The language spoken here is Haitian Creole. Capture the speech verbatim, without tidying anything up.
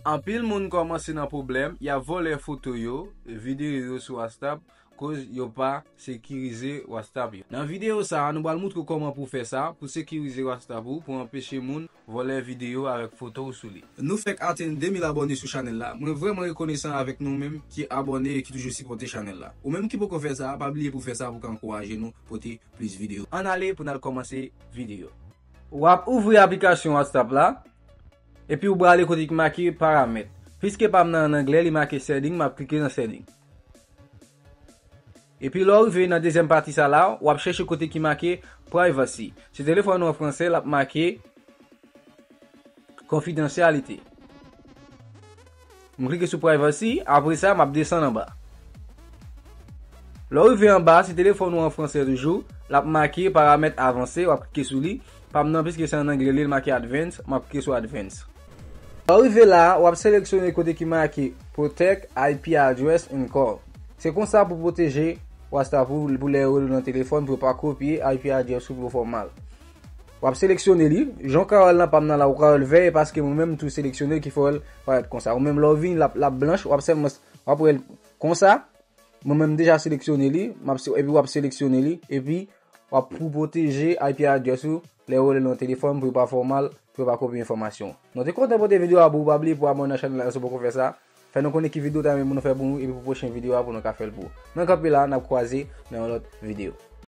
Anpil moun kòmanse nan pwoblèm, y ap vòlè foto yo, videyo yo sou WhatsApp, koz yo pa sekirize WhatsApp yo. Nan videyo sa a, nou pral moutre w kòman pou w fè sa, pou sekirize WhatsApp ou, pou anpeche moun vòlè videyo avèk foto w sou li. Nou fèk atenn de mil abòne sou chanèl la. Mwen vrèman rekonesan avèk nou menm ki abòne e ki toujou sipòte chanèl la. Ou menm ki poko fè sa, pa bliye pou w fè sa pou w ka ankouraje nou pote plis videyo. Ann ale pou n al kòmanse videyo. W ap ouvri aplikasyon WhatsApp la, epi w prale kote ki make paramèt. Piske pa m nan an anglè, li make setting, m ap klike nan setting. Epi lè w rive nan dezyèm pati sa la, w ap chèche kote ki make privacy. Si telefòn ou an fransè, l ap make konfidansyalite. M klike sou privacy, apre sa, m ap desann anba. Lè w rive anba, si telefòn ou an fransè toujou, l ap make paramèt avanse, w ap klike sou li. Pa m nan, piske se an anglè li, l make advance, m ap klike sou advance. Lè w rive la, w ap seleksyone kote ki make protect I P address and call. Se konsa pou pwoteje WhatsApp ou pou lè yo rele w nan telefòn, pou yo pa kopye I P address ou pou yo fè w mal. W ap seleksyone li. Jan w ka wè l nan pa m nan la, ou ka wè l vè, e paske mwen menm tou seleksyone l ki fè w wè l parèt konsa. Ou menm lè w vini, l ap, l ap blanch, w ap sèlman, w ap wè l konsa. Mwen menm m deja seleksyone li, m ap se-, epi w ap seleksyone li, epi w ap pou pwoteje I P address ou, lè yo rele w nan telefòn pou yo pa fè w mal, pou yo pa kopye enfòmasyon w. Nou te kontan pote videyo a pou ou, pa bliye pou abòne nan chanèl la si w poko fè sa. Fè nou konnen ki videyo w ta renmen pou nou fè pou ou, epi pou pwochen videyo a pou nou ka fè l pou ou. Mwen kanpe la, n ap kwaze nan yon lòt videyo.